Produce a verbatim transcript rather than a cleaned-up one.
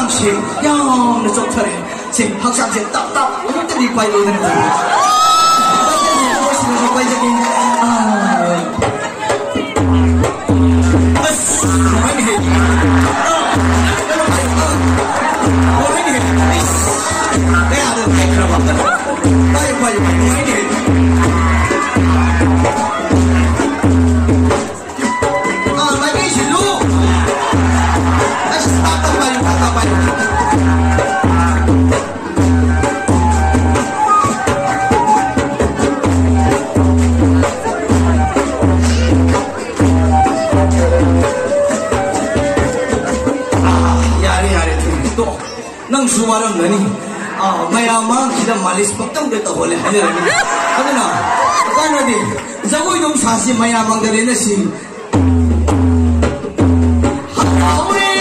ꯁꯦ, ꯌꯥꯝꯅ ꯆꯣꯛꯊꯔꯦ꯫ ꯁꯦ, ꯍꯛꯆꯥꯡꯁꯦ ꯇꯞ ꯇꯞ ꯑꯃꯨꯛꯇꯗꯤ ꯄꯥꯏꯔꯣꯗꯅ ꯇꯧꯔꯤ꯫ ꯄꯥꯏꯖꯒꯦ, ꯄꯥꯏꯖꯒꯦ꯫ ꯑꯥ꯫ ꯑꯁ, ꯀꯃꯥꯏꯅ ꯍꯦꯛ? ꯑꯥ, ꯀꯩꯅꯣ ꯇꯧ-, ꯑꯥ, ꯀꯃꯥꯏꯅ ꯍꯦꯛ? ꯏꯁ, ꯀꯌꯥꯗ ꯍꯦꯛꯈ꯭ꯔꯕ? ꯄꯥꯏꯌꯨ, ꯄꯥꯏꯌꯨ, ꯄꯥꯏꯌꯨ, ꯀꯃꯥꯏꯅ ꯍꯦꯛ? ꯑꯥ, ꯃꯥꯏꯀꯩ ꯁꯤꯜꯂꯨ꯫ ꯑꯁ, ꯇꯞ ꯇꯞ ꯄꯥꯏꯌꯨ, ꯇꯞ ꯇꯞ ꯄꯥꯏꯌꯨ꯫ ꯑꯥ, ꯌꯥꯔꯦ, ꯌꯥꯔꯦ, ꯊꯨꯝ ꯇꯣꯛ꯫ ꯅꯪꯁꯨ ꯋꯥꯔꯝꯒꯅꯤ꯫ ꯑꯥ, ꯃꯌꯥꯝ ꯃꯥꯡꯁꯤꯗ ꯃꯥꯂꯤꯁ ꯄꯪꯇꯧꯗ ꯇꯧꯍꯜꯂꯦ ꯍꯥꯏꯅꯔꯅꯤ꯫ ꯑꯗꯨꯅ ꯀꯥꯟꯅꯗꯦ꯫ ꯖꯒꯣꯏꯗꯣ ꯑꯃ ꯁꯥꯁꯤ, ꯃꯌꯥꯝ ꯃꯥꯡꯗ ꯂꯦꯟꯅꯁꯤ꯫ ꯍꯧꯔꯦ꯫